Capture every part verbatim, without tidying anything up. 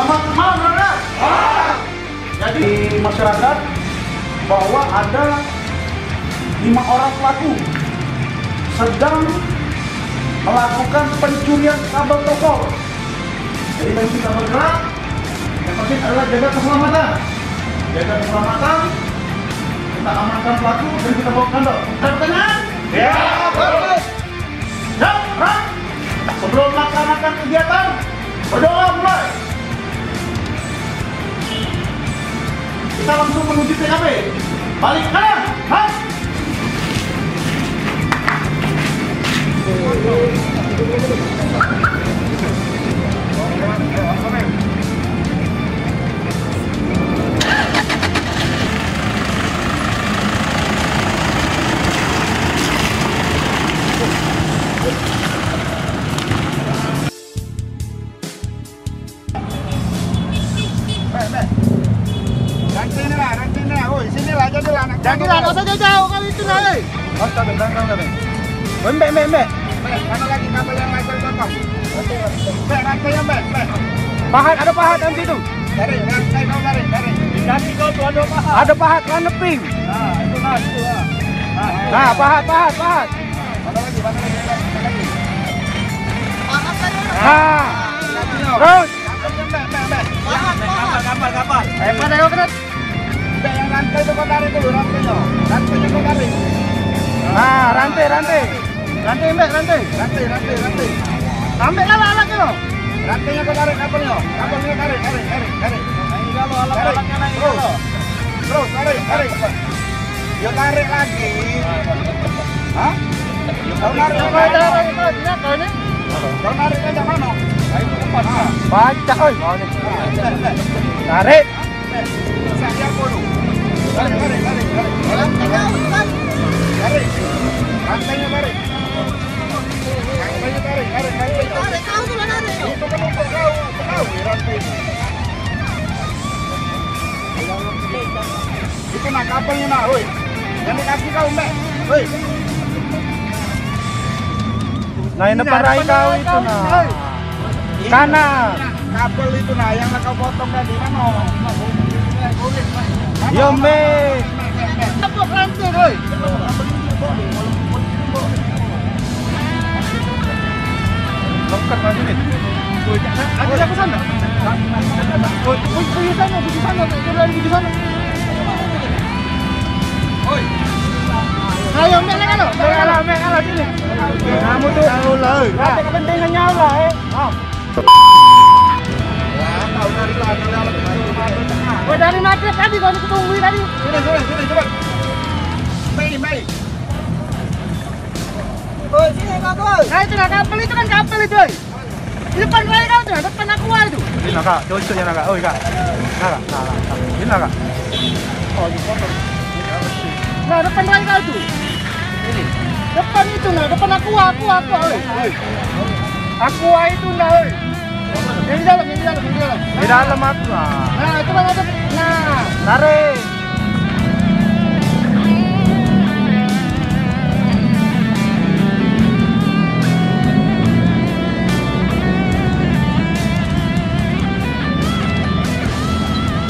Selamat malam, saudara. Jadi, masyarakat bahwa ada lima orang pelaku sedang melakukan pencurian kabel telpon. Jadi, mari kita bergerak. Yang penting adalah jaga keselamatan. Jaga keselamatan. Kita amankan pelaku dan kita bawa ke kantor. Ada pertanyaan? Ya, bagus. Siap, gerak. Sebelum melaksanakan kegiatan, berdoa mulai. Kita langsung menuju T K P. Balik kanan, gerak. Bek, bek. Rantai ni lah, rantai ni lah. Oi, sini lah, jadi lah anak. Jadi lah, tak usah jauh-jauh kau itu lah, eh. Oh, tak, bek, belakang, tak, bek. Oi, bek, bek, bek. Bek, mana lagi kabel yang lain kau potong? Bek, rantai yang bek, bek. Pahat, ada pahat dalam situ. Tarik, rantai kau tarik, tarik. Di kaki kau tu ada pahat. Ada pahat, warna pink. Nah, itu nah, itu lah. Nah, pahat, pahat, pahat. Mana lagi? Mana lagi? Mana lagi? Pahat tadi. Nah. Terus. Pahat, pahat. Kapal, kapal, kapal. Eh, pada kau kena. Bek, yang rantai tu kau tarik dulu, rantainyo. Rantainyo kau tarik. Nah, rantai, rantai. Rantai, Mbak, rantai. Rantai, rantai, rantai. Ambek lah alatnyo. Rantainyo kau tarik, kapalnyo. Kapalnyo tarik, tarik, tarik, tarik. Naik galo, alat-alatnyo naik galo. Terus, tarik, tarik. Yo tarik lagi. Hah? Kau narik, kau narik, kau narik, kau narik, kau narik, kau narik. Baca, oi. Tarik. Tarik, tarik, tarik, tarik. Tarik. Rantainyo tarik. Rantainyo tarik, tarik, tarik. Tarik, kau tu lah tarik. Itu kan untuk kau, untuk kau, rantai. Itu nak kapalnyo nak, oi. Yang di kaki kau, Mbak. Oi. Nah, yang depan rai kau itu, nah. Kanan. Kabel itu, nah, yang kau potong tadi, mano? Yo, Mbak. Apa rantai, oi? Lengkap lagi ni. Oi, ada siapa sana? Oi, pergi sana, pergi sana, pergi sana. Oi. Ayo, mek lah, mek lah, mek lah sini. Kamu tu tahu lah, oi. Apa kepentingannya lah, eh? Ah. Wah, dari maghrib tadi kau ni kutunggu tadi. Sini, sini, sini, cepat. Mai, mai. Oi, sini kau, oi. Nah, itu nah, kapal itu kan kapal itu, oi. Di depan rai kau tu, depan aqua itu. Ini nah, Kak, cocoknya nah, Kak. Oi, Kak. Nah, Kak, nah, nah, nah. Ini nah, Kak. Oh, di foto. Nah, depan rai kau tu. Ini. Depan itu nah, depan aqua, aqua, aqua, oi. Aqua itu nah, oi. Yang di dalam, yang di dalam, yang di dalam. Di dalam aqua. Nah, itu kan ada. Nah. Tarik.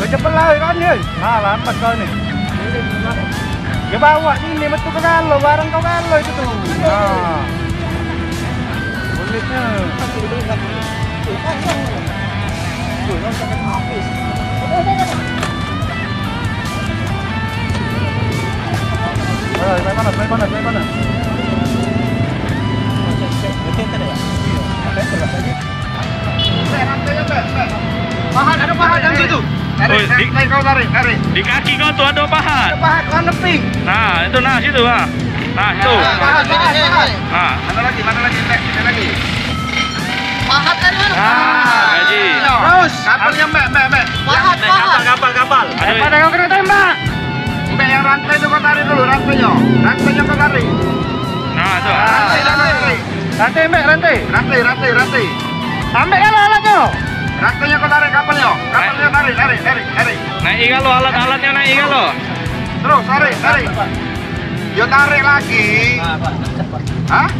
Kau cepet lah, kan, ni. Nah, lambat kau ni. Dia bawa sini, metu ke galo, barang kau galo itu tu. Nah. Kulitnya. Ayo, main panas, main panas, main panas. Pahat, ada pahat dalam situ. Tarik, oi, di, tarik, kau tarik, tarik. Di kaki kau tu ada pahat. Ada pahat warna pink. Nah, itu nah situ, ah. Nah, itu. Nah, pahat, pahat, pahat. Nah. Mana lagi? Mana lagi? Mek, sini lagi. Pahat dari mana? Nah, gaji. Terus. Kapalnya, Mek, Mek, Mek. Pahat, pahat. Kapal, kapal, kapal. Aduh. Pada kau kena tembak. Mek, yang rantai tu kau tarik dulu, rantainyo. Rantainyo kau tarik. Nah, tu. Rantai, rantai. Rantai, Mek, rantai. Rantai, rantai, rantai. Ambek galo alatnyo. Rantainyo kau tarik kapalnyo. Kapalnyo tarik, tarik, tarik, tarik. Naik galo alat-alatnyo, naik galo. Terus, tarik, tarik. Yo, tarik lagi. Hah?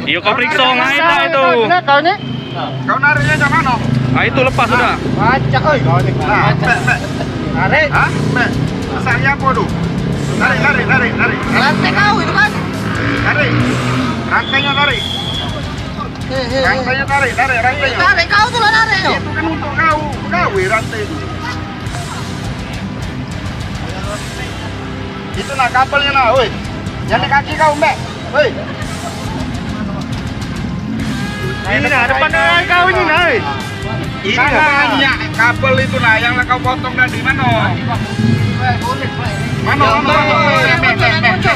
Yo, kau periksa ngai tak itu? Nah, kau ni. Kau nariknyo cak mano? Ah, itu lepas sudah. Pacak, oi. Nah, mek, mek. Tarik. Hah? Mek. Besar ni apa tu? Tarik, tarik, tarik, tarik. Rantai kau itu kan. Tarik. Rantainya tarik. Hei, hei, hei. Rantainya tarik, tarik rantainya. Tarik kau tu lah, tarik tu. Itu kan untuk kau, kau rantai tu. Itu nah kabelnya nah, woi. Yang di kaki kau, Mbak. Woi. Ini nah, depan dengan kau ini nah, woi. Ini nah. Banyak kabel itu nah yang kau potong tadi, mano? Mano, mano, mano?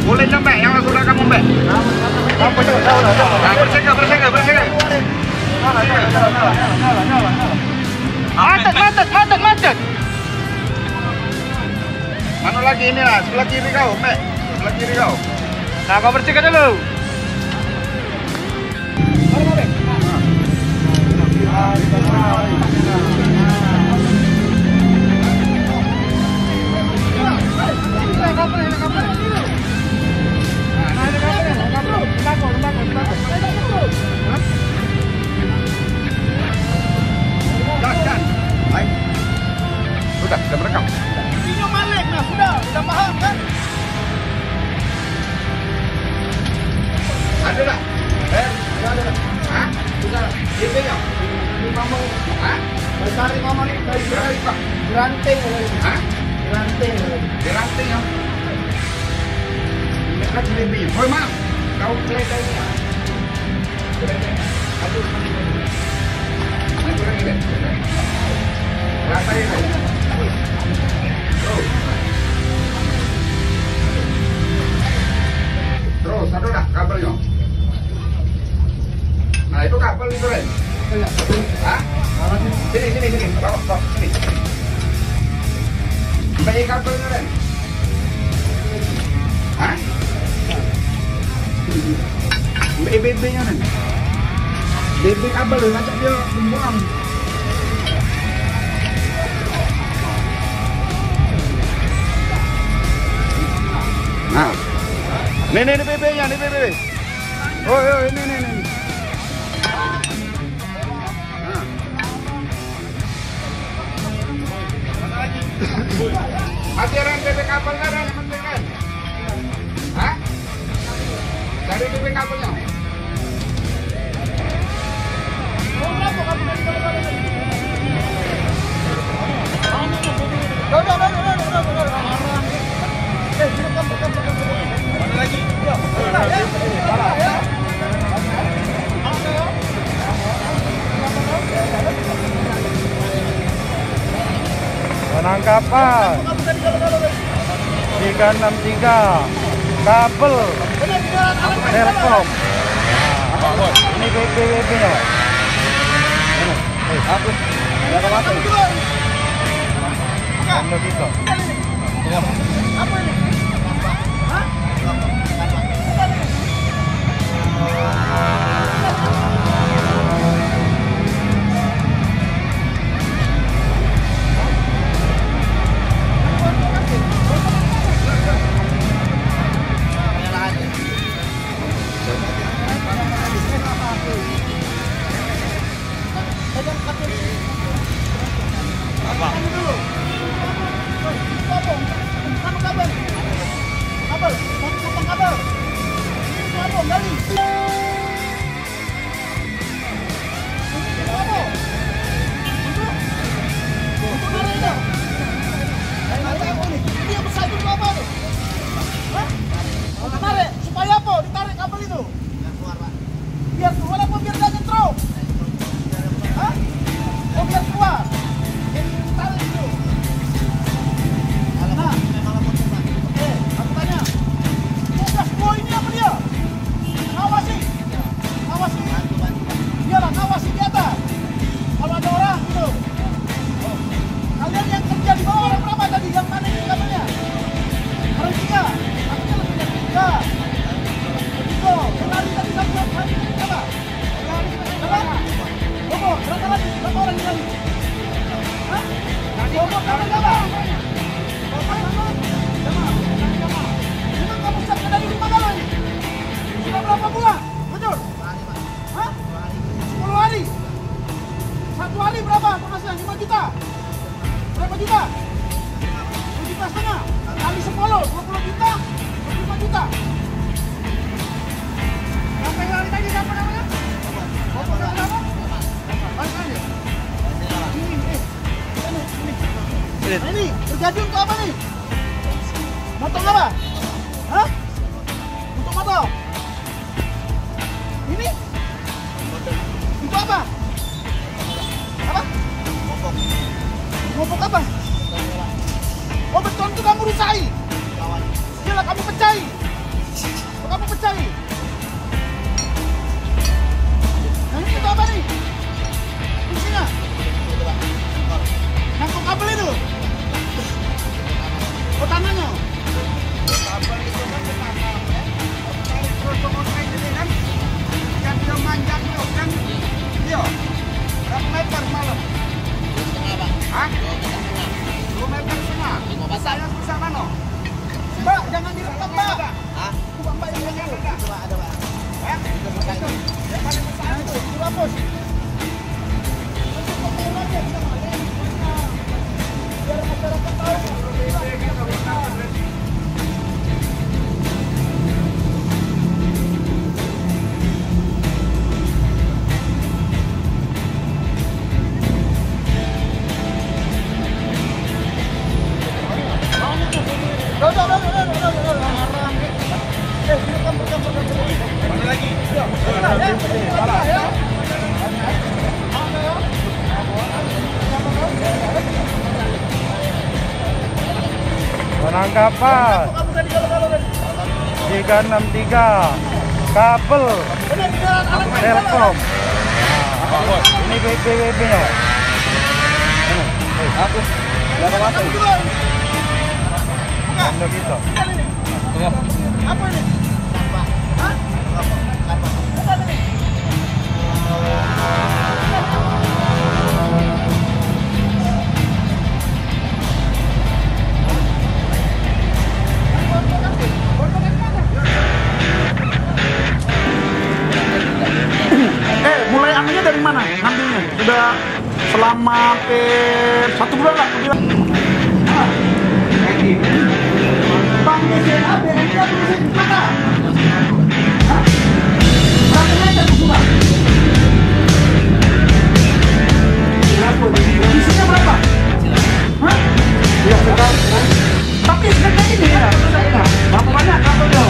Boleh sampai yang sudah kamu, Mbak. Nah, bersihkan, bersihkan, bersihkan. Macet, macet, macet, macet. Mano lagi ini lah, sebelah kiri kau, Mek. Sebelah kiri kau. Nah, kau bersihkan dulu. Dah, dah. Hai. Sudah, sudah merekam. Ini malik nah, sudah, sudah paham kan? Ada dah. Eh, ada, ada. Hah? Sudah. Ini nya. Ini mama. Hah? Besar mama ni dari geranting. Hah? Geranting. Geranting ya. Ini kan geranting. Hoi, Mang. Kau geranting ya. Terus, ada dah kabelnya. Nah, itu kabel itu, Ren. Hah? Sini, sini, sini. Bawa, bawa, sini. Sampai kabel itu, Ren. Hah? Ambil B B-nyo ni. B B kabel ni, macam dia buang. Nah. Ni, ni, ni B B-nyo, ni B B. Oi, oi, ni, ni, ni. Nah. Masih ada B B kabel, ada yang penting kan? Hah? Cari B B kabelnya. Mana lagi? Penangkapan tiga enam tiga, kabel Telkom. Ini B B B B-nya, Pak. Ini. Eh, apa? Ada apa masuk? Tanda kita. Apa? Kali sepuluh, dua puluh juta, dua puluh lima juta. Siapa yang lari tadi, siapa namanya? Bapak siapa nama? Balik lagi. Ini, eh. Ini, ini. Nah, ini terjadi untuk apa nih? Motong apa? Hah? Untuk motor? Ini? Untuk apa? Apa? Mogok apa? Oh, beton itu kamu rusai. Iyalah, kamu pecai. Kamu pecai. Nah, ini untuk apa nih? Fungsinya? Nangkuk kabel itu. Oh, tanahnya. Kabel itu kan ke tanah, ya. Dari terus ke motor ini kan. Yang dia manjang itu kan. Iya. Berapa meter semalam? Hah? Dua meter setengah. Saya susah mana? Mbak, jangan direkam, Mbak. Hah? Coba, Mbak, yang ini. Coba, ada, Mbak. Hah? Itu, yang paling besar itu. Itu apa sih? Penangkapan. Tiga enam tiga. Kabel. Telkom. Ini B B B B-nya. Aku. Berapa masuk? Tanda kita. Apa ini? Hah? Eh, mulai anunya dari mana? Ngambilnya? Sudah selama hampir satu bulan lah, aku bilang. Bang, B C A, B N T, apa sih? Mata. Hah? Berapa meter sudah? Isinya berapa? Hah? Iya, sekarang. Tapi sebenarnya ini ya, berapa banyak kabelnya?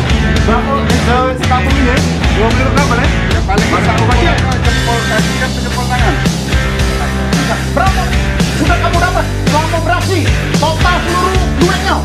Berapa, eh, sekampung ini? Dua puluh kabel, ya? Ya, paling besar jempol kaki atau jempol tangan. Berapa sudah kamu dapat selama operasi? Total seluruh duitnya?